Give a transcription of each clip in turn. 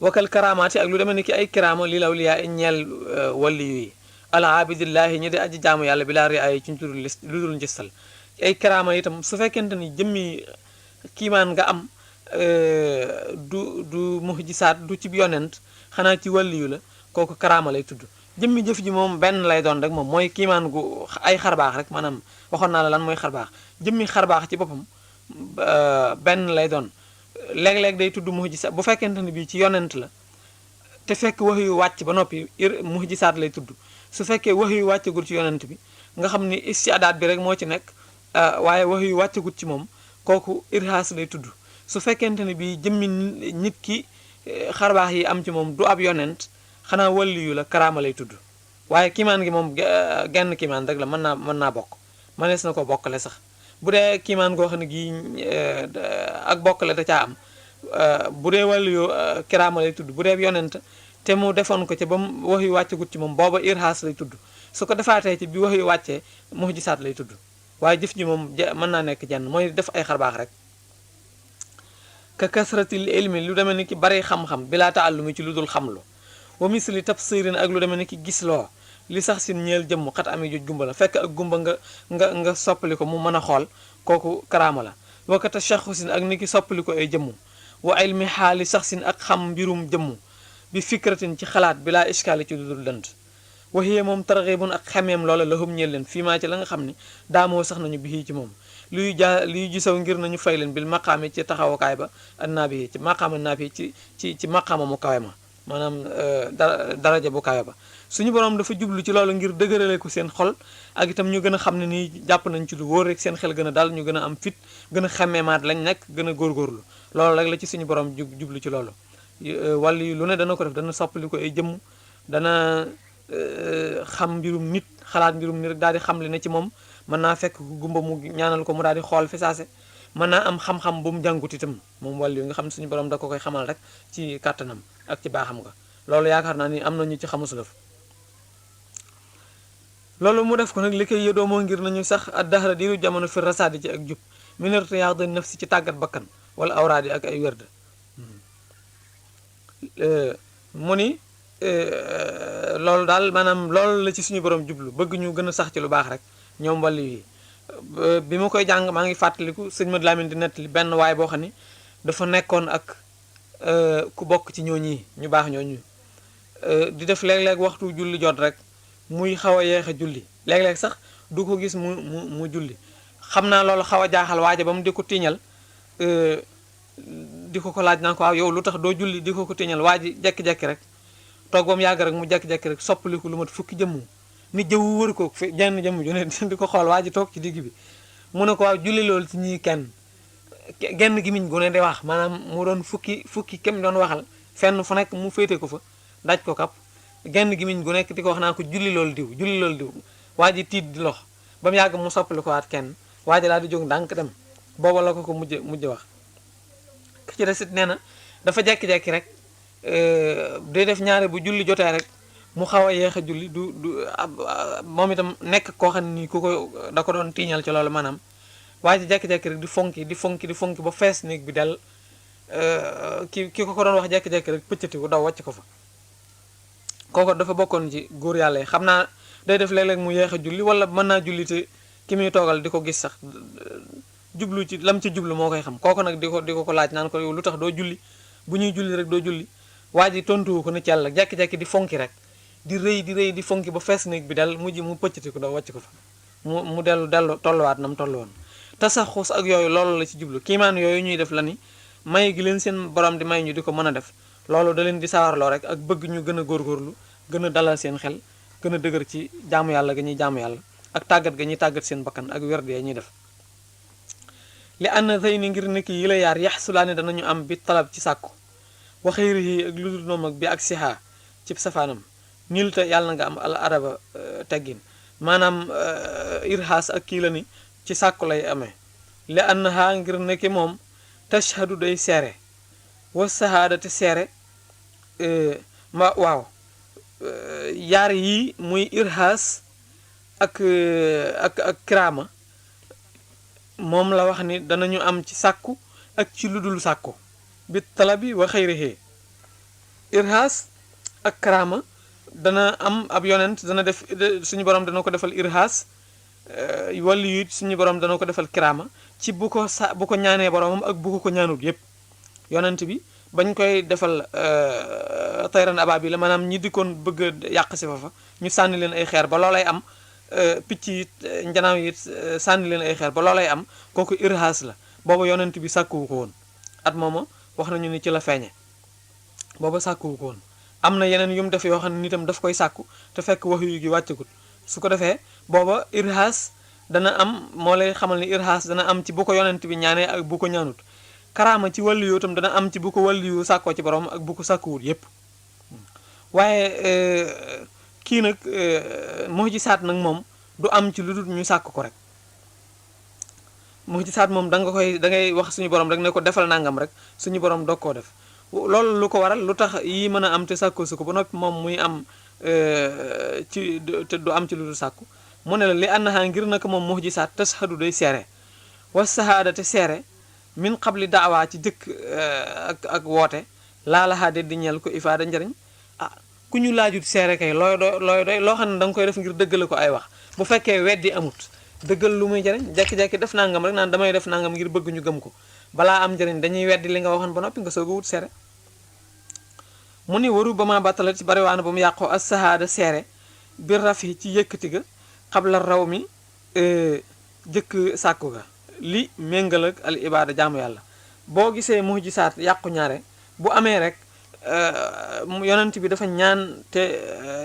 wakal karaamaati ak lu demee ni ki ay karaama lil awliyaa ñeel waliyu yi al abidillahi ñi di aji jaamu yàlla bi laa ri ay ci lu dul njëstal ay karaama itam su fekkente ni jëmmi kiimaan nga am du muhjisaat du ci yonent xanaa ci waliyu la kooku karaama lay tudd jëmmi jëf ji moom benn lay doon rek moom mooy kiimaan gu ay xarbaax rek maanaam waxoon naa la lan mooy xarbaax jëmmi xarbaax ci boppam benn lay doon léeg-léeg day tudd muhjisaat bu fekkente ni bii ci yonent la te fekk wax yu wàcc ba noppi muhjisaat lay tudd su fekkee wax yu wàccagul ci yonent bi nga xam ni istiadaat bi rek moo ci nekk waaye wax yu wàccagul ci moom kooku irhaas lay tudd su fekkente ni bii jëmmi nit ki xarbaax yi am ci moom du ab yonent xanaa waliyu la karaama lay tudd waaye kiimaan gi moom genn kiimaan rek la mën naa bokk mënees na ko bokkale sax bu dee kiimaan goo xam ne gii ak bokkale da caa am bu dee waliyu karaama lay tudd bu dee yonent te mu defoon ko ca ba mu wax yu wàccagut ci moom booba irhaas lay tudd su ko defaatee ci bi wax yu wàccee muhjisaat lay tudd waaye jëf ji moom mën naa nekk jenn mooy def ay xarbaax rek ka kasratil ilmi lu demee ni ki bari xam-xam bilaa taallumi ci lu dul xamlu wa misli tafsirin ak lu demee ni ki gisloo li sax sin ñeel jëmm xat ami joj gumba la fekk ak gumba nga soppali ko mu mën a xool kooku karaama la wakata shaxusin ak ni ki soppali ko ay jëmm wa ilmi xaali sax sin ak xam mbirum jëmm bi fikratin ci xalaat bilaa iskaali ci lu dul dënd waxiyee moom tarxibun ak xemeem loola la hum ñeel leen fii maa ci la nga xam ne daamoo sax nañu bi ci moom luy gisaw ngir nañu fay leen bil maqaami ci taxawukaay ba annaa bi ci maqaama naa bi ci maqaama mu kawe ma maanaam daraja bu kawe ba suñu borom dafa jublu ci loolu ngir dëgërale ko seen xol ak itam ñu gën a xam ne nii jàpp nañ ci lu wóor rek seen xel gën a dal ñu gën a am fit gën a xemmeemaat lañ nekk gën a góorgóorlu loolu rek la ci suñu borom jublu ci loolu wàll yi lu ne dana ko def dana soppali ko ay jëmm dana xam mbirum nit xalaat mbirum nit rek daal di xam li ne ci moom mën naa fekk gumba mu ñaanal ko mu daal di xool fi saase mën naa am xam-xam bu mu jàngut itam moom wàll yi nga xam ne suñu borom da ko koy xamal rek ci kàttanam ak ci baaxam nga loolu yaakaar naa ni am na ñu ci xamusu def loolu mu def ko nag li koy yëdoo moo ngir nañu sax ak daxara diiru jamono fi rasaadi ci ak jub minerte yaax da naf si ci tàggat bakkan wala awraadi ak ay wérd mu ni loolu daal maanaam loolu la ci suñu borom jublu bëgg ñu gën a sax ci lu baax rek ñoom wàllu yi bi ma koy jàng maa ngi fàttaliku sëñ Mad Lamin di nettali benn waay boo xam ni dafa nekkoon ak ku bokk ci ñooñi ñu baax ñooñu di def léeg-léeg waxtu julli jot rek muy xaw a yeex a julli léeg-léeg sax du ko gis mu julli xam naa loolu xaw a jaaxal waaja ba mu di ko tiiñal di ko laaj naa ko waaw yow lu tax doo julli di ko tiiñal waa ji jekki-jekki rek toog ba mu yàgg rek mu jekki-jekki rek soppaliku lu mat fukki jëmmu ni jëwu wër ko fi jenn jëmm ju ne di ko xool waa ji toog ci digg bi mu ne ko waaw julli loolu ci ñii kenn genn gi miñ gu ne di wax maanaam mu doon fukki kem doon waxal fenn fu nekk mu féete ko fa daj ko kap genn gi miñ gu nekk di ko wax naa ko julli loolu diw waa ji tiit di lox ba mu yàgg mu soppali ko waat kenn waa ji daal di jóg ndànk dem booba la ko mujj wax ki ci desit nee na dafa jekki-jekki rek day def ñaare bu julli jotee rek mu xaw a yeex a julli du moom itam nekk koo xam ne nii ku ko da ko doon tiiñal ci loolu maanaam waa ji jekki-jekki rek di fonki ba fees néeg bi del ki ko doon wax jekki-jekki rek pëccati ko daw wàcc ko fa kooku dafa bokkoon ci góor yàlla yi xam naa day def léeg-léeg mu yeex a julli wala mën naa julli te ki muy toogal di ko gis sax jublu ci lam ci jublu moo koy xam kooku nag di ko laaj naan ko yow lu tax doo julli bu ñuy julli rek doo julli waa ji tontuwu ko ne ci yàlla jekki-jekki di fonki rek di rëy di fonki ba fees néeg bi del mujj mu pëccati ko daw wàcc ko fa mu dellu tolluwaat na mu tollu woon tasaxus ak yooyu loolu la ci jublu kiimaan yooyu ñuy def la ni may gi leen seen borom di may ñu di ko mën a def loolu da leen di sawarloo rek ak bëgg ñu gën a góorgóorlu gën a dalal seen xel gën a dëgër ci jaamu yàlla ga ñuy jaamu yàlla ak tàggat ga ñuy tàggat seen bakkan ak werd ya ñuy def li ànd tey ni ngir nekk yi la yaar yax sulaane danañu am bi talab ci sàkku waxeeri yi ak lu dul moom ak bi ak siha ci safaanam nil te yàlla nga am al araba teggin maanaam irhaas ak kii la ni ci sàkku lay amee li ànd ha ngir nekki moom tashhadu day seere wa sahaadati seere waaw yaar yi muy irhaas ak kiraama moom la wax ni danañu am ci sàkku ak ci lu dul sàkku bi talabi wa xayrihi irhaas ak karaama dana am ab yonent dana def suñu borom dana ko defal irhaas wàllu yu suñu borom dana ko defal karaama ci bu ko ñaanee boromam ak bu ko ñaanut yépp yonent bi bañ koy defal tayran ababi la maanaam ñi dikkoon bëgg a yàq si fa ñu sànni leen ay xeer ba loolay am picc yi njanaaw yi sànni leen ay xeer ba loolay am kooku irhaas la booba yonent bi sàkkuwu ko woon at mooma wax nañu ni ci la feeñe booba sàkkuwu ko woon am na yeneen yu mu def yoo xam ne nitam daf koy sàkku te fekk wax yu gi wàccagut su ko defee booba irhaas dana am moo lay xamal ni irhaas dana am ci bu ko yonent bi ñaanee ak bu ko ñaanut karaama ci wàllu yoo tam dana am ci bu ko wàllu yu sàkkoo ci borom ak bu ko sàkkuwut yépp waaye kii nag mu'jisaat nag moom du am ci lu dul ñu sàkk ko rek mu'jisaat moom da ngay wax suñu borom rek ne ko defal nangam rek suñu borom doog koo def loolu lu ko waral lu tax yii mën a am te sàkkoo su ko ba noppi moom muy am ci te du am ci lu dul sàkku mu ne la li annaha ngir naka moom mu'jisaat tashhadu day seere wa sahaada te seere min qabli daawaa ci jëkk ak woote laalahaa de di ñeel ko ifaada njariñ ku ñu laajut seere kay looy doy loo xam ne da nga koy def ngir dëggale ko ay wax bu fekkee weddi amut dëggal lu muy jariñ jekki-jekki def nangam rek naan damay def nangam ngir bëgg ñu gëm ko balaa am njariñ dañuy weddi li nga waxoon ba noppi nga soog a wut seere mu ni waru ba ma battala ci bariwaana ba mu yàqoo as sahaada seere bir rafi ci yëkkati ga xabla raw mi jëkk sàkku ga li méngal ak al ibaada jaamu yàlla boo gisee mu'jisaat yàqu ñaare bu amee rek yonent bi dafa ñaan te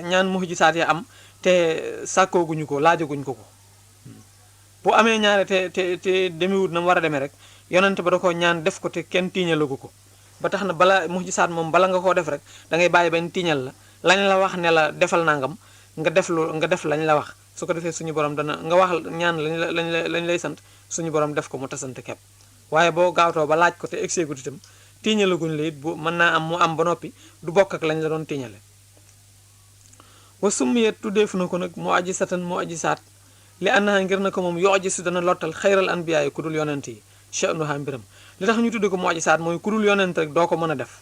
ñaan mu'jisaat ya am te sàkkooguñu ko laajaguñ ko bu amee ñaare te demewut na mu war a demee rek yonent ba da ko ñaan def ko te kenn tiiñalagu ko ba tax na bala mu'jisaat moom bala nga koo def rek da ngay bàyyi bañ tiiñal la lañ la wax ne la defal nangam nga def lañ la wax su ko defee suñu borom dana nga wax ñaan lañ lay sant suñu borom def ko mu tasante kepp waaye boo gaawtoo ba laaj ko te exegut itam tiiñalaguñ la it bu mën naa am mu am ba noppi du bokk ak lañ la doon tiiñale wa summiyat tuddeef na ko nag mu'jisaat li annaha ngir na ko moom yu'jisu dana lottal xayral anbiyaa yi ku dul yonent yi sha'nuha mbiram li tax ñu tudde ko mu'jisaat mooy ku dul yonent rek doo ko mën a def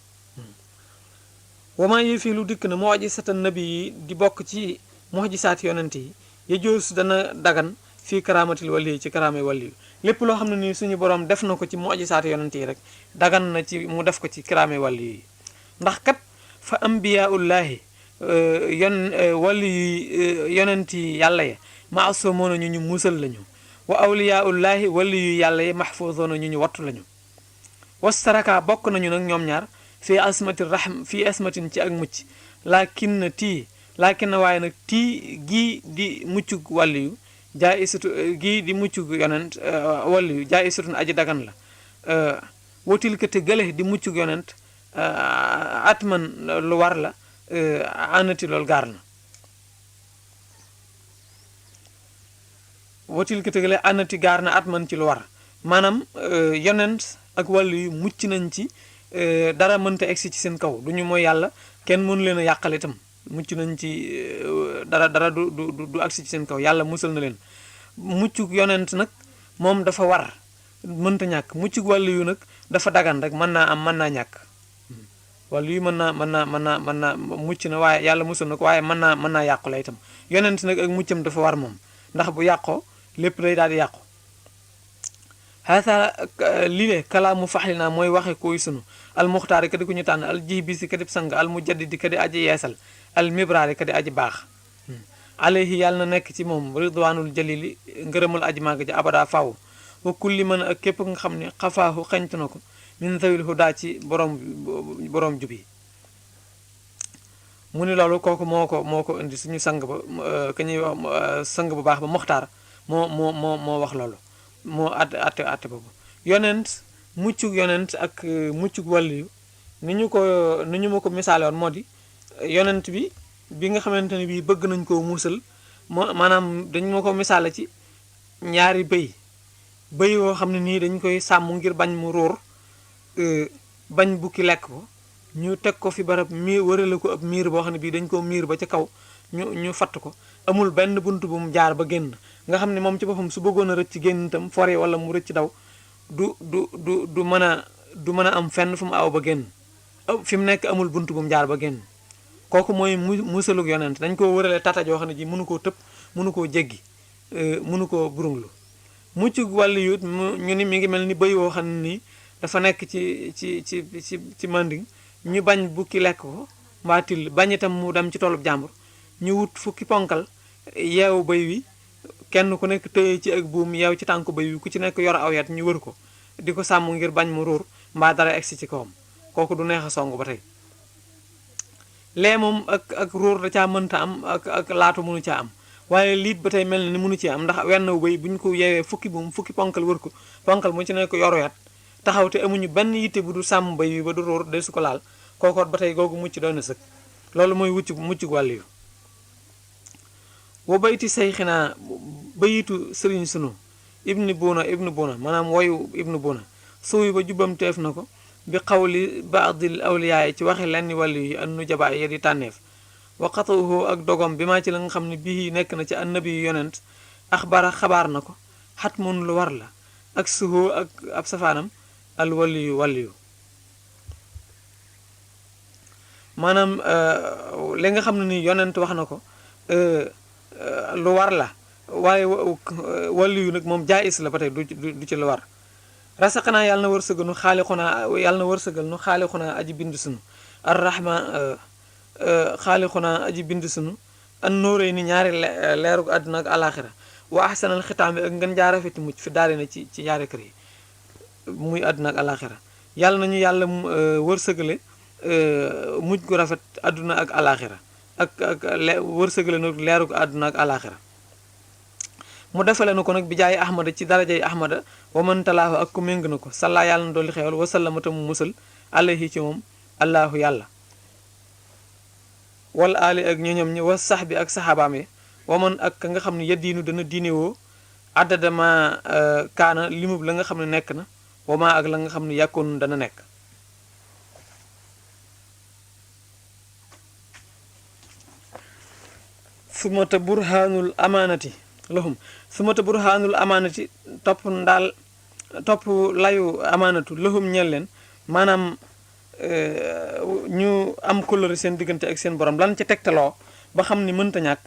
wamaa yi fii lu dikk na mu'jisatan nabi yi di bokk ci mu'jisaat yonent yi yajoosu dana dagan fii karaamatil wali yi ci karaamay wali yi lépp loo xam ne nii suñu borom def na ko ci mu'jisaat yonent yi rek dagan na ci mu def ko ci karaamay wali yi ndax kat fa ambiyaullahi wali yi yonent yi yàlla ya maasumoona ñu musal lañu wa awliyaullahi wali yu yàlla yi mahfuuzoona ñu wattu lañu wastaraka bokk nañu nag ñoom ñaar fii asmatin ci ak mucc laakin na waaye nag gii di muccug wàlliyu jaa isatu gii di muccug yonent wàlliyu jaa isatun aji dagan la watil ka te gële di muccug yonent atman lu war la anati loolu gaar na watil ka te gële anati gaar na atman ci lu war maanaam yonent ak wàlliyu mucc nañ ci dara mënta egsi ci seen kaw du ñu mooy yàlla kenn mënu leen a yàqal itam mucc nañ ci dara du agsi ci seen kaw yàlla musal na leen muccug yonent nag moom dafa war mënta ñàkk muccug wàllu yu nag dafa dagan rek mën naa am mën naa ñàkk wàllu yu mën naa mucc na waaye yàlla musal na ko waaye mën naa yàqu la itam yonent nag ak muccam dafa war moom ndax bu yàqoo lépp day daal di yàqu haasa lii de kalaamu faxli naa mooy waxe koy sunu almuxtaari ka di ku ñu tànn al jihbisi ka di sang al mujaddidi ka di aji yeesal al mibraari ka di aji baax alayhi yàlla na nekk ci moom ridwaanul jalili ngërëmul aji màgg ji abada faw wa kulli man ak képp nga xam ne xafaahu xeñtu na ko min zawil hudaa ci borom jubi mu ni loolu kooku moo ko indi suñu sang ba ka ñuy wax sang bu baax ba muxtaar moo wax loolu moo atte boobu yonent muccug yonent ak muccug wàlliyu ni ñu ma ko misaale woon moo di yonent bi nga xamante ne bii bëgg nañ koo muusal maanaam dañ ma ko misaale ci ñaari bëy woo xam ne nii dañ koy sàmm ngir bañ mu ruur bañ bukki lekk ko ñu teg ko fi barab wërale ko ab miir boo xam ne bii dañ koo miir ba ca kaw ñu fatt ko amul benn bunt bu mu jaar ba génn nga xam ne moom ci boppam su bëggoon a rëcc génn itam fore wala mu rëcc daw du mën a am fenn fu mu aw ba génn fi mu nekk amul bunt bu mu jaar ba génn kooku mooy musalug yonent dañ koo wërale tata joo xam ne ji mënu koo tëb mënu koo jéggi mënu koo burunglu mucc wàllu yut ñu ni mi ngi mel ni bëy woo xam ne nii dafa nekk ci manding ñu bañ bukki lekk ko mbaa till bañ itam mu dem ci toolub jàmbur ñu wut fukki ponkal yeewu bëy wi kenn ku nekk tëye ci ak buum yeew ci tànku bëy wi ku ci nekk yor aw yat ñu wër ko di ko sàmm ngir bañ mu ruur mbaa dara egsi ci kawam kooku du neex a song ba tey lee moom ak ruur da caa mënta am ak laatu mënu caa am waaye liit ba tey mel na ni mënu ci am ndax wenn bëy bu ñu ko yeewee fukki buum fukki ponkal wër ko ponkal mu ci nekk yoru yat taxaw te amuñu benn yitte bu du sàmm bëy wi ba du ruur de su ko laal kookoot ba tey googu mucc doy na sëkk loolu mooy mucc wàll yu wa bayti say xinaa bayitu sëriñ sunu ibnu buuna maanaam woyu ibnu buuna suuy ba jubbam teef na ko bi xawli baadil awliyaay ci waxe lenn wàllu yi an nu jabaay ya di tànneef wa xatawuhu ak dogom bi maa ci la nga xam ne bii nekk na ci annabi yu yonent axbara xabaar na ko xat mun lu war la ak suhoo ak ab safaanam al wàllu yu maanaam li nga xam ne ni yonent wax na ko lu war la waaye wàllu yu nag moom jaayis la ba tey du ci lu war rasaqanaa yàlla na wërsëgal nu xaalixunaa aji bind sunu arrahma xaalixunaa aji bind sunu an nóoréy ni ñaari leerug àdduna ak alaxira wa ahsanal xitaam bi ak ngeen jaarafeti mucc fi daari na ci ñaari kër yi muy àdduna ak alaxira yàlla nañu yàlla wërsëgale mujj gu rafet àdduna ak alaxira ak wërsëgale nag leerug àdduna ak alaxira mu defale na ko nag bi jaay ahmada ci darajay ahmada wa man talaahu ak ku méng na ko salla yàlla na dolli xewal wasallamata mu musal alayhi ci moom allahu yàlla wal ali ak ñoñom ñi wa sax bi ak saxaabaam yi wa man ak ka nga xam ne yaddiinu dana diine woo addadama kaana limub la nga xam ne nekk na wa ma ak la nga xam ne yàkkoon dana nekk sumata burhanul amaanati lahum sumata burhanul amaanati topp layu amaanatu lahum ñel leen maanaam ñu am kóllëre seen diggante ak seen borom lan ci tegtaloo ba xam ni mënta ñàkk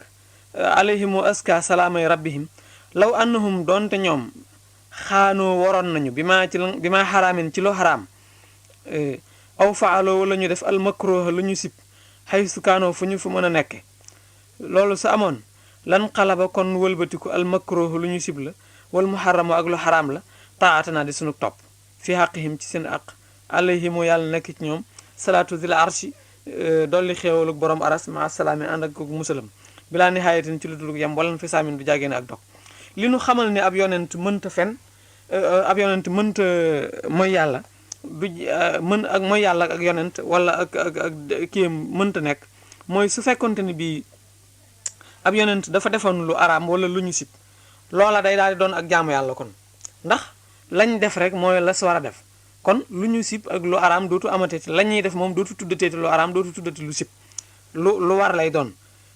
alayhimu aska salaamay rabbihim law annahum doonte ñoom xaanoo waroon nañu bi maa xaraamin ci loo xaraam aw faaloo wala ñu def almakruha lu ñu sib xay sukaanoo fu ñu fu mën a nekke loolu sa amoon lan xalaba kon wëlbatiku almakruha lu ñu sib la wal muharramu ak lu xaraam la taatana di sunu topp fi xaqihim ci seen aq alayhimu yàlla nekk ci ñoom salaatu zil arshi dolli xeewaluk borom aras ma salaami ànd ak musalam bilaa nihaayatin ci lu dul yam walan fi saamin du jàggee ne ak dog li nu xamal ne ab yonent mënta fen ab yonent mënta mooy yàlla du ak mooy yàlla ak yonent wala ak kiyam mënta nekk mooy su fekkonte ni bii ab yonent dafa defoon lu araam wala lu ñu sib loola day daal di doon ak jaamu yàlla kon ndax lañ def rek mooy la su war a def kon lu ñu sib ak lu araam dootu amateeti la ñuy def moom dootu tuddateeti lu araam dootu tuddati lu sib lu war lay doon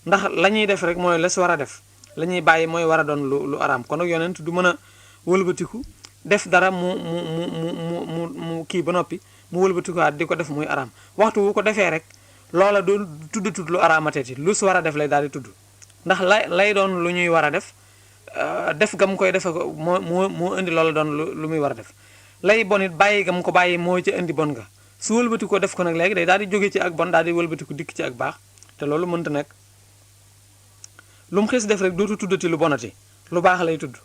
ndax la ñuy def rek mooy la su war a def la ñuy bàyyi mooy war a doon lu araam kon ak yonent du mën a wëlbatiku def dara mu kii ba noppi mu wëlbatikuwaat di ko def muy araam waxtu wu ko defee rek loola doo tuddatut lu araamateeti lu su war a def lay daal di tudd ndax lay doon lu ñuy war a def def gam koy defe ko moo indi loola doon lu muy war a def lay bon it bàyyi gam ko bàyyi moo ci indi bon nga su wëlbatiku def ko nag léegi day daal di jóge ci ak bon daal di wëlbatiku dikk ci ak baax te loolu mënta nekk lu mu xis def rek dootu tuddati lu bonati lu baax lay tudd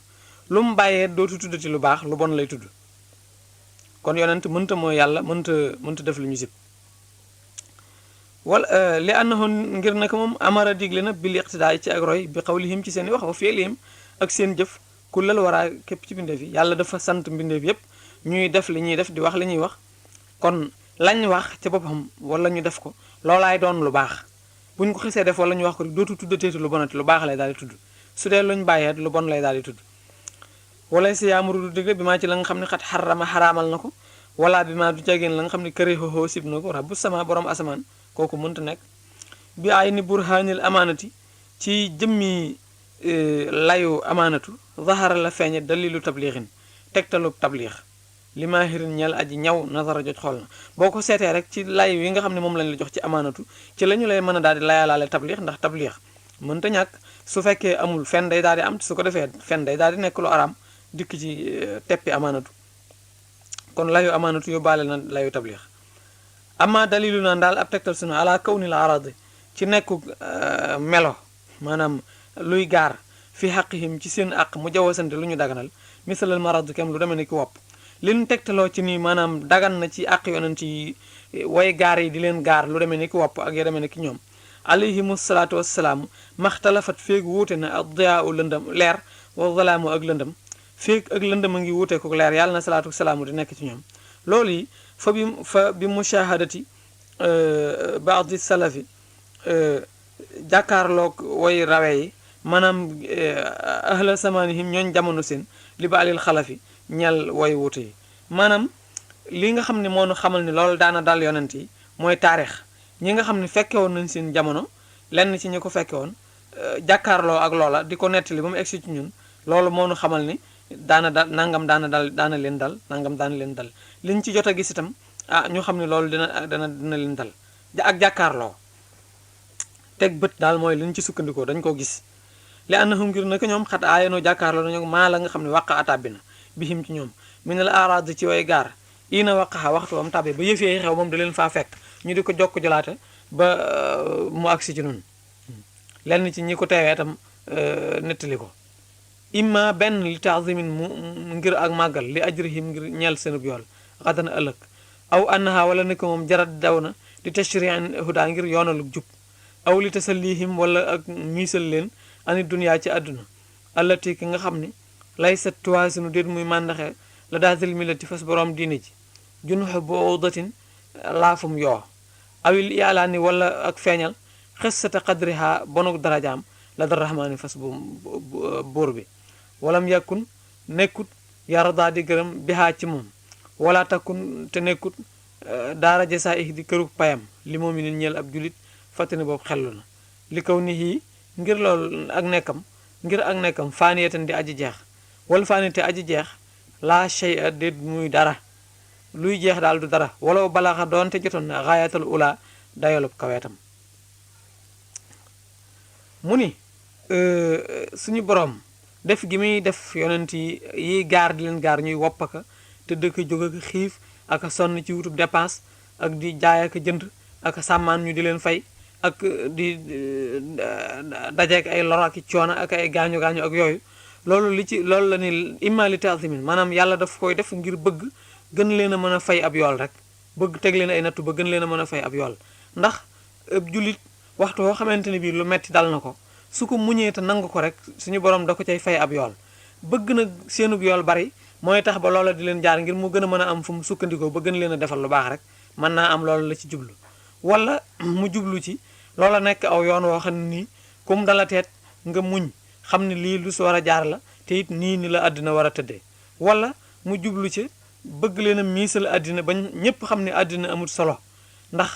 lu mu bàyyee dootu tuddati lu baax lu bon lay tudd kon yonent mënta mooy yàlla mënta def lu ñu sib wala li annahu ngir naka moom amara digle na bil iqtidaa ci ak roy bi qawlihim ci seen i wax wa fi'lihim ak seen jëf kullal waraa képp ci mbindeef yi yàlla dafa sant mbindeef yépp ñuy def li ñuy def di wax li ñuy wax kon lañ wax ca boppam wala ñu def ko loolaay doon lu baax buñ ko xisee def wala ñu wax ko rek dootu tuddateeti lu bonati lu baax lay daal di tudd su dee luñ bàyyee lu bon lay daal di tudd wala si yaamuru du digle bi maa ci la nga xam ne xat xaraamal na ko wala bi maa du jageen la nga xam ne këre xooxoo sib na ko rabbu sama borom asamaan kooku mënta nekk bi ay ni burhaanil amaanati ci jëmmi layu amaanatu zahara la feeñe dalilu tabliixin tegtalu tabliix li maahirin ñeel aji ñaw nazara joj xool na boo ko seetee rek ci lay wi nga xam ne moom lañ la jox ci amaanatu ci la ñu lay mën a daal di layalaale tabliix ndax tabliix mënta ñàkk su fekkee amul fen day daal di am su ko defee fen day daal di nekk lu araam dikk ci teppi amaanatu kon layu amaanatu yóbbaale na layu tabliix amma dalilu naan daal ab tegtal sunu ala kawnil aradi ci nekku melo maanaam luy gaar fi xaqihim ci seen àq mu jawasante lu ñu daganal misalal marad kem lu demee ni ki wopp li ñu tegtaloo ci nii maanaam dagan na ci àq yonent yi way gaar yi di leen gaar lu demee ni ki wopp ak ya demee ni ki ñoom alayhimu salaatu wassalaam maxtalafat féeg wuute na ak diyaa u lëndëm leer wa zalaamu ak lëndëm féeg ak lëndëm a ngi wuute ko leer yàlla na salaatu wassalaamu di nekk ci ñoom loolu yi fa bi mushahadati baadi salafi jàkkaarloog way rawe yi maanaam ahla samanihim ñooñ jamono seen li ba alil xalafi ñel way wuute yi maanaam li nga xam ne moo nu xamal ni loolu daana dal yonent yi mooy taarix ñi nga xam ne fekke woon nañ seen jamono lenn ci ñi ko fekke woon jàkkaarloo ak loola di ko nettali ba mu egsi ci ñun loolu moo nu xamal ni daana dal nangam daana leen dal nangam daana leen dal liñ ci jot a gis itam ñu xam ne loolu dina leen dal ak jàkkaarloo teg bët daal mooy liñ ci sukkandikoo dañ koo gis li annahum ngir naka ñoom xat aayanoo jàkkaarloo nañu maa la nga xam ne waqa a tàbbi na bihim ci ñoom minal arad ci way gaar ina waqaxa waxtu wam tàbbi ba yëfee xew moom da leen faa fekk ñu di ko jokk jolaate ba mu agsi ci nun lenn ci ñi ko teewee itam nettali ko imma benn li taazimin mu ngir ak màggal li ajrihim ngir ñeel seenub yool xadana ëllëg aw annaha wala ne ko moom jarat daw na li tashri'an huda ngir yoonalug jub aw li tasallihim wala ak miisal leen ani duniyaa ci àdduna allati ki nga xam ni lay sa tuwaasinu déet muy màndaxe la daatil millati fas borom diine ji junuxe bu awdatin laafum yoo awil yaalaani wala ak feeñal xissata qadriha bonuk darajaam la dar rahmaani fas bu buur bi walam yàkkun nekkut yarada di gërëm bihaa ci moom wala takkun te nekkut daara jasaa ih di kërug payam li moom yi ñeel ab julit fàttani boobu xellu na li kaw ni hii ngir loolu ak nekkam faaniyatan di aji jeex wala faaniyate aji jeex laa shay a déet muy dara luy jeex daal du dara wala balaaxa doonte jotoon na xaayatal ula dayolub kaweetam mu ni suñu borom def gi muy def yonent yi gaar di leen gaar ñuy woppaka te dëkk jóg ak xiif ak sonn ci wutub dépense ak di jaay ak jënd ak sàmmaan ñu di leen fay ak di dajeek ay lor ak coono ak ay gaañu ak yooyu loolu la ni imma li ta'zimin maanaam yàlla daf koy def ngir bëgg gën leen a mën a fay ab yool rek bëgg teg leen ay nattu ba gën leen a mën a fay ab yool ndax ab jullit waxtu woo xamante ni bii lu metti dal na ko su ko muñee te nangu ko rek suñu borom da ko cay fay ab yool bëgg nag seenub yool bari mooy tax ba loola di leen jaar ngir mu gën a mën a am fu mu sukkandikoo ba gën leen a defal lu baax rek mën naa am loolu la ci jublu wala mu jublu ci loola nekk aw yoon woo xam ne nii kum dala teet nga muñ xam ne lii lu si war a jaar la te it nii ni la àddina war a tëddee wala mu jublu ci bëgg leen a miisal àddina ba ñépp xam ne àddina amul solo ndax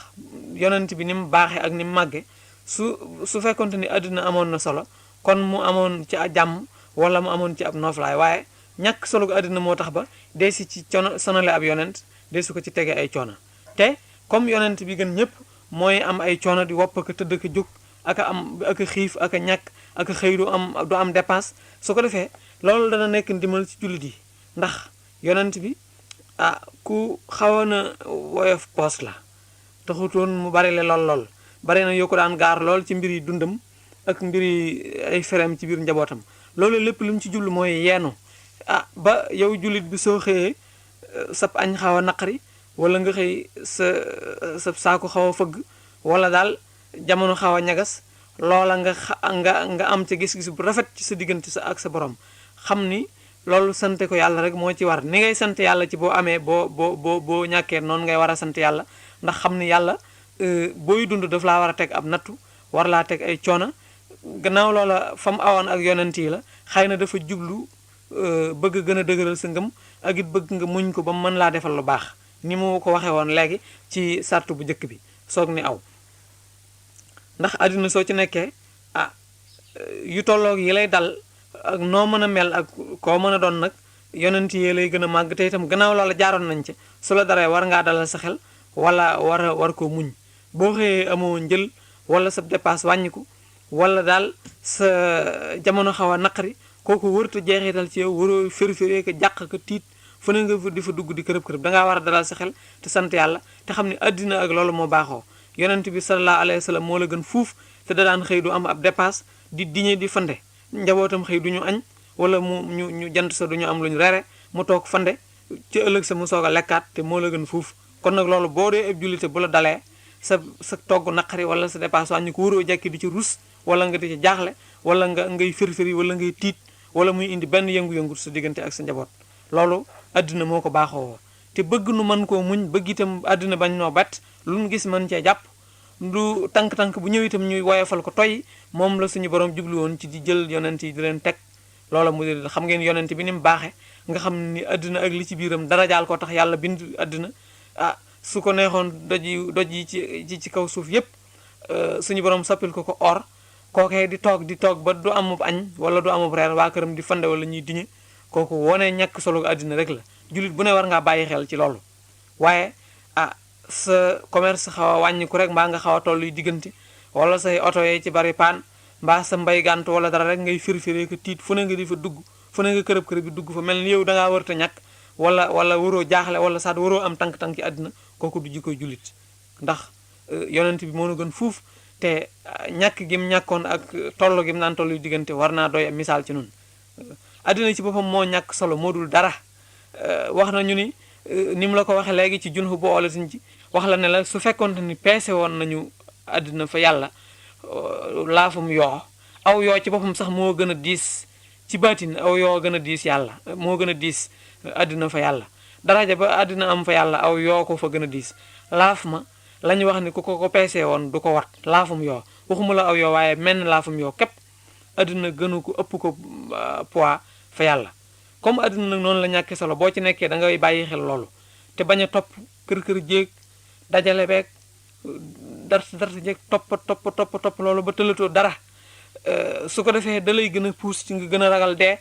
yonent bi ni mu baaxee ak ni mu màgge su fekkonte ni àddina amoon na solo kon mu amoon ci a jàmm wala mu amoon ci ab nooflaay waaye ñàkk solo gu àddina moo tax ba dee si ci coono sonale ab yonent dee su ko ci tege ay coono te comme yonent bi gën ñëpp mooy am ay coono di wopp ak tëdd ak jóg ak am ak xiif ak ñàkk ak xëy du am dépense su ko defee loolu dana nekk ndimbal ci jullit yi ndax yonent bi ku xawoon a woyof poos la taxutoon mu bari le lool bari na yoo ko daan gaar lool ci mbir yi dundam ak mbir yi ay ferem ci biir njabootam loolu lépp lu mu ci jublu mooy yeenu ba yow jullit bi soo xëyee sab añ xaw a naqari wala nga xëy sa saako xaw a fëgg wala daal jamono xaw a ñagas loola nga am ca gis-gis bu rafet ci sa diggante ak sa borom xam ni loolu sante ko yàlla rek moo ci war ni ngay sant yàlla ci boo amee boo ñàkkee noonu ngay war a sant yàlla ndax xam ni yàlla booy dund daf laa war a teg ab nattu war laa teg ay coono gannaaw loola fa mu awoon ak yonent yi la xëy na dafa jublu bëgg gën a dëgëral sa ngëm ak it bëgg nga muñ ko ba mu mën laa defal lu baax ni mu ko waxee woon léegi ci sartu bu njëkk bi soog ni aw ndax àddina soo ci nekkee yu tolloog yi lay dal ak noo mën a mel ak koo mën a doon nag yonent yi lay gën a màgg te itam gannaaw loola jaaroon nañ ca su la daree war ngaa dalal sa xel wala war koo muñ boo xëyee amoo njël wala sa dépasse wàññiku wala daal sa jamono xaw a naqari kooku wërta jeexital ci yow waroo férféree ko jàq ko tiit fu ne nga di fa dugg di kërëb-kërëb dangaa war a dalal sa xel te sant yàlla te xam ne àddina ak loolu moo baaxoo yonent bi sallallahu alayhi wa sallam moo la gën fuuf te da daan xëy du am ab dépasse di diñe di fande njabootam xëy du ñu añ wala ñu jant sa du ñu am lu ñu reere mu toog fande ci ëllëg sa mu soog a lekkaat te moo la gën fuuf kon nag loolu boo dee ab jullite bu la dalee sa togg naqari wala sa dépasse wàññi ko waroo jekki di ci rus wala nga di ci jaaxle wala ngay firfiri wala ngay tiit wala muy indi benn yëngu-yëngu sa diggante ak sa njaboot loolu àddina moo ko baaxoo te bëgg nu mën koo muñ bëgg itam àddina bañ noo bett lu nu gis mën cee jàpp lu tànk-tànk bu ñëw itam ñuy woyofal ko toy moom la suñu borom jublu woon ci di jël yonent yi di leen teg loola mu xam ngeen yonent bi ni mu baaxee nga xam ni àddina ak li ci biiram dara jaal koo tax yàlla bind àddina su ko neexoon doj yi ci kaw suuf yépp suñu borom soppil ko or kookee di toog ba du amub añ wala du amub reer waa këram di fande wala ñuy diñe kooku wone ñàkk solo àddina rek la jullit bu ne war ngaa bàyyi xel ci loolu waaye sa commerce xaw a wàññiku rek mbaa nga xaw a toll yu diggante wala say oto yee ci bari paan mbaa sa mbay gànt wala dara rek ngay firfiree ko tiit fu ne nga di fa dugg fu ne nga kërëb bi dugg fa mel ni yow dangaa wërta ñàkk wala waroo jaaxle wala sax waroo am tànk-tànk ci àddina kooku du jikkoy jullit ndax yonent bi moo na gën fuuf te ñàkk gim ñàkkoon ak toll gim naan toll yu diggante war naa doy misaal ci nun àddina ci boppam moo ñàkk solo moo dul dara wax nañu ni mu la ko waxee léegi ci junxu bu olatiñ ci wax la ne la su fekkoonte ni peese woon nañu àddina fa yàlla laafum yoo aw yoo ci boppam sax moo gën a diis ci baatin aw yoo gën a diis yàlla moo gën a diis àddina fa yàlla daraja ba àddina am fa yàlla aw yoo ko fa gën a diis laaf ma la ñu wax ni ku ko peese woon du ko wat laafum yoo waxuma la aw yoo waaye menn laafum yoo képp àddina gënu ko ëpp ko poids fa yàlla comme àddina nag noonu la ñàkkee solo boo ci nekkee da ngay bàyyi xel loolu te bañ a topp kër jéeg dajale beeg darta jéeg topp loolu ba tëlatoo dara su ko defee da lay gën a puus ci nga gën a ragal dee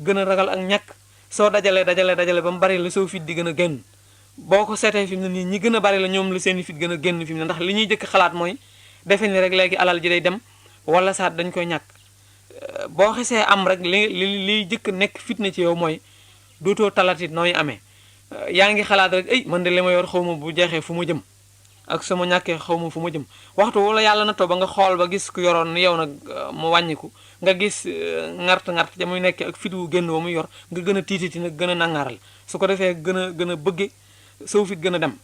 gën a ragal ak ñàkk soo dajale ba mu bari la soo fit di gën a génn boo ko seetee fi mu ne nii ñi gën a bari la ñoom la seeni fit gën a génn fi mu ne ndax li ñuy jëkk xalaat mooy defe ni rek léegi alal ji day dem wala saat dañ koy ñàkk boo xesee am rek liy jëkk nekk fitna ci yow mooy dootoo talatit nooy amee yaa ngi xalaat rek ay man de li ma yor xaw ma bu jeexee fu ma jëm ak sama ñàkkee xaw ma fu ma jëm waxtu wala yàlla na to ba nga xool ba gis ku yoroon ni yow nag mu wàññiku nga gis ngart ja muy nekk ak fit wu génn wa muy yor nga gën a tiititi nag gën a nangaaral su ko defee gën a bëgge soo fit gën a dem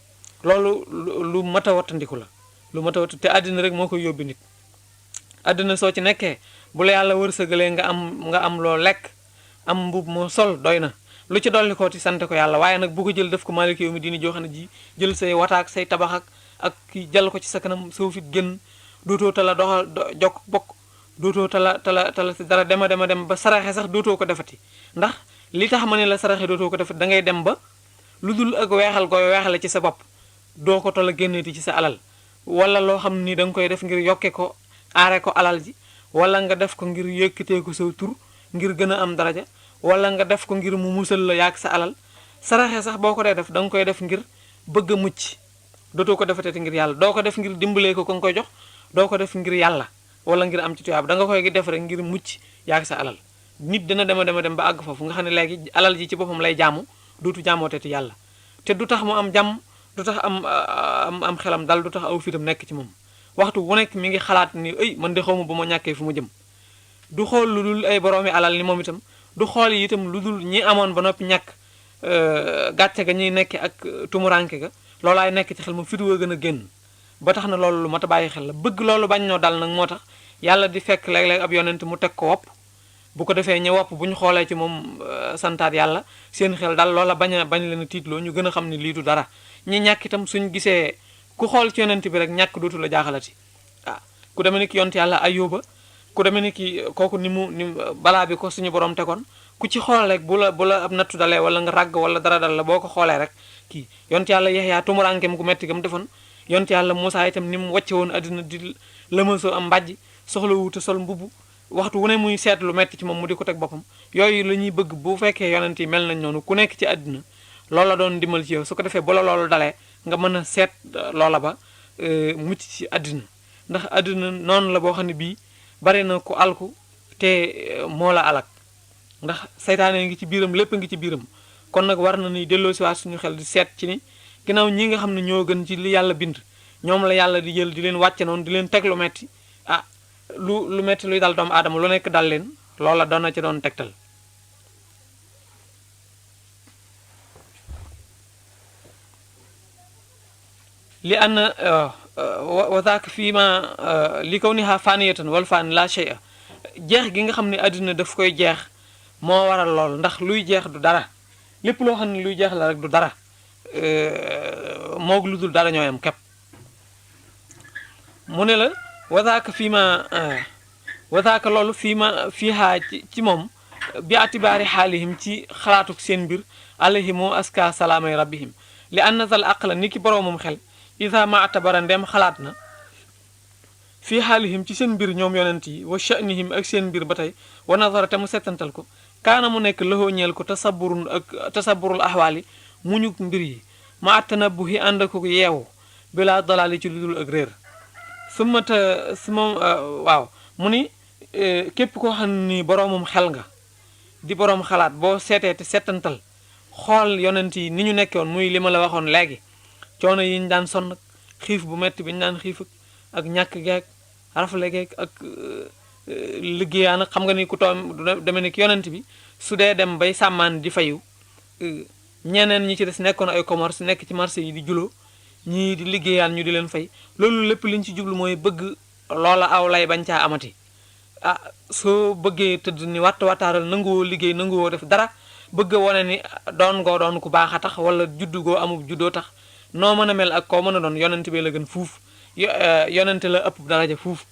loolu lu mat a wattandiku la lu mat a watt te àddina rek moo koy yóbbi nit àddina soo ci nekkee bu la yàlla wërsëgalee nga am loo lekk am mbub moo sol doy na lu ci dolli ko ti sant ko yàlla waaye nag bu ko jël def ko malik yow mi dina joo xam ne ji jël say wataak say tabax ak ki jal ko ci sa kanam soo fit génn dootoo tala doxal jokk bokk dootoo tala si dara dem ba saraxe sax dootoo ko defati ndax li tax ma ne la saraxe dootoo ko defati da ngay dem ba lu dul ak weexal koy weexale ci sa bopp doo ko tala génneeti ci sa alal wala loo xam ni da nga koy def ngir yokke ko aare ko alal ji wala nga def ko ngir yëkkatee ko sa tur ngir gën a am daraja wala nga def ko ngir mu musal la yaag sa alal saraxe sax boo ko dee def da nga koy def ngir bëgg a mucc dootoo ko defatee ngir yàlla doo ko def ngir dimbalee ko nga koy jox doo ko def ngir yàlla wala ngir am ci tuyaab da nga koy def rek ngir mucc yaag sa alal nit dina dem ba àgg foofu nga xam ne léegi alal ji ci boppam lay jaamu dootu jaamooteti yàlla te du tax mu am jàmm du tax am xelam dal du tax aw fitam nekk ci moom waxtu wu nekk mi ngi xalaat ni ay man de xaw ma bu ma ñàkkee fu ma jëm du xool lu dul ay boroomi alal ni moom itam du xool yi itam lu dul ñi amoon ba noppi ñàkk gàcce ga ñuy nekke ak tumuranke ga loolaay nekk ci xel moom fitu wa gën a génn ba tax na loolu lu mat a bàyyi xel la bëgg loolu bañ noo dal nag moo tax yàlla di fekk léeg-léeg ab yonent mu teg ko wopp bu ko defee ñu wopp bu ñu xoolee ci moom santaat yàlla seen xel dal loola bañ leen a tiitloo ñu gën a xam ne lii du dara ñi ñàkk itam suñ gisee ku xool ci yonent bi rek ñàkk dootu la jaaxalati ku demee ni ki yonent yàlla Ayuba ku demee ni ki kooku ni balaa bi ko suñu borom tegoon ku ci xool rek bu la ab nattu dalee wala nga ràgg wala dara dal la boo ko xoolee rek kii yonent yàlla Yaxya tumurankem gu metti gam defoon yonent yàlla Muusaa itam ni mu wàcce woon àddina di lëmasoo am mbàjj soxla wuute sol mbubb waxtu wu ne muy seet lu metti ci moom mu di ko teg boppam yooyu la ñuy bëgg bu fekkee yonent yi mel nañ noonu ku nekk ci àddina loolu la doon dimbal ci yow su ko defee ba la loolu dalee nga mën a seet loola ba mucc ci àddina ndax àddina noonu la boo xam ne bii bari na ku alku te moo la alak ndax saytaane ngi ci biiram lépp ngi ci biiram kon nag war na ni delloo si waat suñu xel di seet ci ni ginnaaw ñi nga xam ne ñoo gën ci li yàlla bind ñoom la yàlla di jël di leen wàcce noonu di leen teg lu metti ah lu metti luy dal doomu aadama lu nekk dal leen loola doon na ci doon tegtal li an wa zaaka fii ma li kaw niha faaniyatan wal faani la shay'a jeex gi nga xam ne àddina daf koy jeex moo waral lool ndax luy jeex du dara lépp loo xam ne luy jeex la rek du dara moog lu dul dara ñooyam képp mu ne la wazaaka fii ma wazaaka loolu fii ma fiihaa ci moom bi atibaari xaalihim ci xalaatuk seen mbir alayhimu aska salaamay rabbihim li anna zal aqla ni ki boroomum xel isa ma atabara ndem xalaat na fii xaalihim ci seen mbir ñoom yonent yi wa sha'nihim ak seen mbir ba tey wa nazara te mu settantal ko kaana mu nekk loxoo ñeel ko tasaburun ak tasaburul ahwaali muñuk mbir yi ma attanabuhi ànd ak ko yeewu bilaa dalaali ci lu dul ak réer waaw mu ni képp koo xam ne ni boroomum xel nga di boroom xalaat boo seetee te settantal xool yonent yi ni ñu nekkoon muy li ma la waxoon léegi coono yi ñu daan sonn xiif bu metti bi ñu daan xiif ak ñàkk geek rafle geek ak liggéeyaan ak xam nga ni ku toom deme ni ki yonent bi su dee dem bay sàmmaan di fayu ñeneen ñi ci des nekkoon ay commerce nekk ci marché yi di juloo ñii di liggéeyaan ñu di leen fay loolu lépp liñ ci jublu mooy bëgg loola aw lay bañ caa amati ah soo bëggee tëdd ni wattaaral nanguwoo liggéey nanguwoo def dara bëgg wone ni doon ku baax a tax wala juddu goo amul juddoo tax noo mën a mel ak koo mën a doon yonent bi la gën fuuf yonent la ëpp daraja fuuf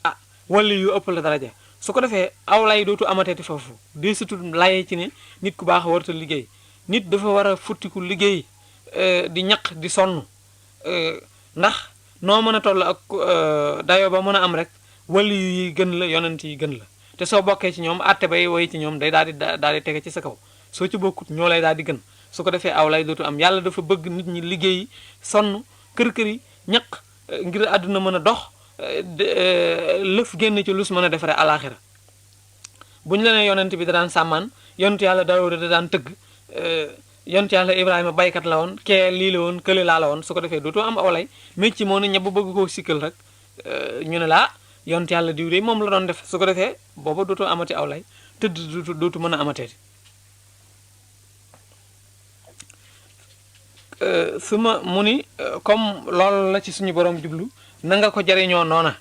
ah wala yu ëpp la daraja su ko defee aw lay dootu amateeti foofu dee sutul laye ci ne nit ku baax warta liggéey nit dafa war a futtiku liggéey di ñaq di sonn ndax noo mën a toll ak dayo ba mën a am rek wali yi gën la yonent yi gën la te soo bokkee ci ñoom àtte bay woy ci ñoom day daal di tege ci sa kaw soo ci bokkut ñoo lay daal di gën su ko defee aw lay dootu am yàlla dafa bëgg nit ñi liggéey sonn kër yi ñaq ngir àdduna mën a dox lëf génn ci lus mën a defaree alaxira bu ñu la nee yonent bi da daan sàmmaan yonent yàlla Daawuda da daan tëgg yonent yàlla Ibrahima baykat la woon kee lii la woon kële laa la woon su ko defee dootoo am awlay mécc moo ne ñëpp bëgg koo sikkal rek ñu ne laa yonent yàlla diw de moom la doon def su ko defee booba dootoo amati awlay tëdd dootu mën a amateeti su ma mu ni comme loolu la ci suñu borom jublu na nga ko jariñoo noona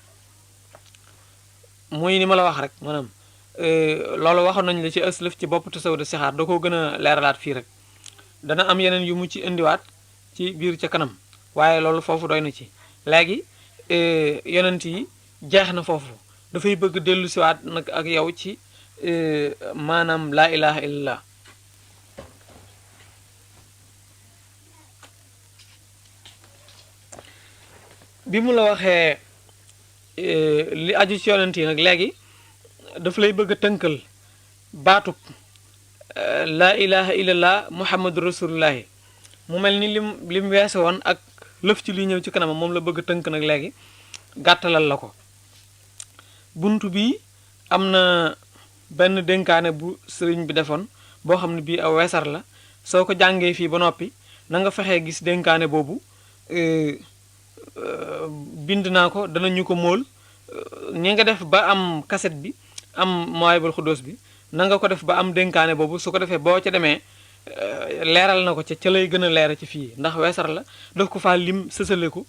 muy ni ma la wax rek maanaam loolu waxoon nañu la ci ëslëf ci bopp tasawudu sixaar da koo gën a leeralaat fii rek dana am yeneen yu mu ci indiwaat ci biir ca kanam waaye loolu foofu doy na ci léegi yonent yi jeex na foofu dafay bëgg dellu siwaat nag ak yow ci maanaam laa ilaha illallah bi mu la waxee li aju ci yonent yi nag léegi daf lay bëgg a tënkal baatub laa ilaha illallah muhammadu rasulullahi mu mel ni lim weese woon ak lëf ci li ñëw ci kanamam moom la bëgg a tënk nag léegi gàttalal la ko buntu bi am na benn dénkaane bu sëriñ bi defoon boo xam ne bii aw weesar la soo ko jàngee fii ba noppi na nga fexee gis dénkaane boobu bind naa ko danañu ko móol ñi nga def ba am kaset bi am Mawaahibul Xuddoos bi na nga ko def ba am dénkaane boobu su ko defee boo ca demee leeral na ko ca lay gën a leera ci fii ndax weesar la daf ko faa lim sësale ko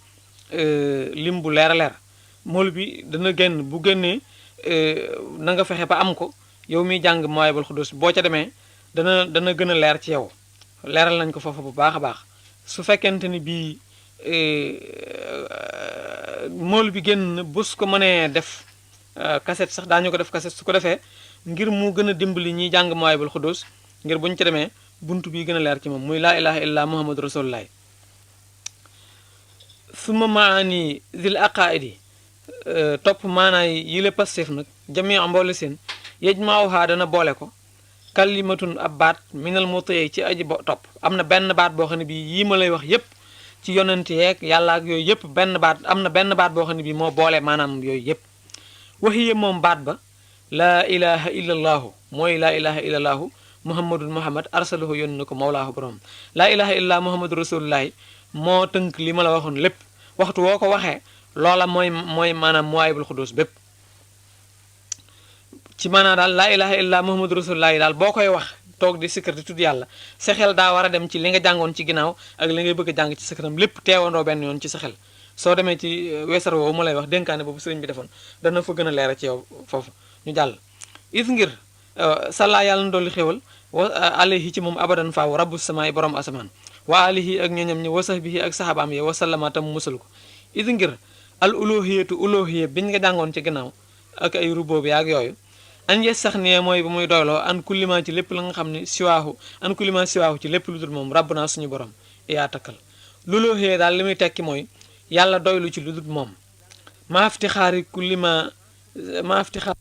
lim bu leer a leer mool bi dana génn bu génnee na nga fexe ba am ko yow miy jàng Mawaahibul Xuddoos boo ca demee dana gën a leer ci yow leeral nañ ko foofu bu baax a baax su fekkente ni bii mool bi génn bus ko mënee def cassette sax daañu ko def cassette su ko defee ngir mu gën a dimbali ñiy jàng Mawaahibul Xuddoos ngir buñu ci demee buntu bi gën a leer ci moom muy laa ilaha illa muhammadu rasulullah suma maani zil aqaidi topp maanaay yi la Pastef nag jamii mboole seen yajma'uha dana boole ko kalimatun ab baat minal muti'i ci aji topp am na benn baat boo xam ne bii yii ma lay wax yépp ci yonent yeeg yàlla ak yooyu yëpp benn baat am na benn baat boo xam ne bii moo boole maanaam yooyu yëpp waxiye moom baat ba laa ilaha illa allaahu mooy laa ilaha illa allaahu muhammadun muhammad arsalahu yónni na ko mawlaahu borom laa ilaha illa muhammadu rasulullahi moo tënk li ma la waxoon lépp waxtu woo ko waxee loola mooy maanaam muwaayibul xudus bépp ci maanaam daal laa ilaha illa muhammadu rasulullahi daal boo koy wax toog di sikkar di tudd yàlla sa xel daa war a dem ci li nga jàngoon ci ginnaaw ak li ngay bëgg a jàng ci sa kanam lépp teewandoo benn yoon ci sa xel soo demee ci weesar woowu ma lay wax dénkaane boobu sëriñ bi defoon dana fa gën a leera ci yow foofu ñu jàll is ngir salla yàlla na dolli xéwal wa alayhi ci moom abadan faaw rabbu samaay borom asamaan wa alihi ak ñoñam ñi wa sahbihi ak sahabaam yi wa sallama tam musal ko is ngir al uluhiyatu uluhiya biñ nga jàngoon ci ginnaaw ak ay rubóo bi ak yooyu an yes sax ne mooy bu muy doyloo an kulima ci lépp la nga xam ne siwaahu an kulima siwaahu ci lépp lu dul moom rabb naa suñu borom yaa takkal looloo xëyee daal li muy tekki mooy yàlla doylu ci lu dul moom maafti xaari kulima maafti xaar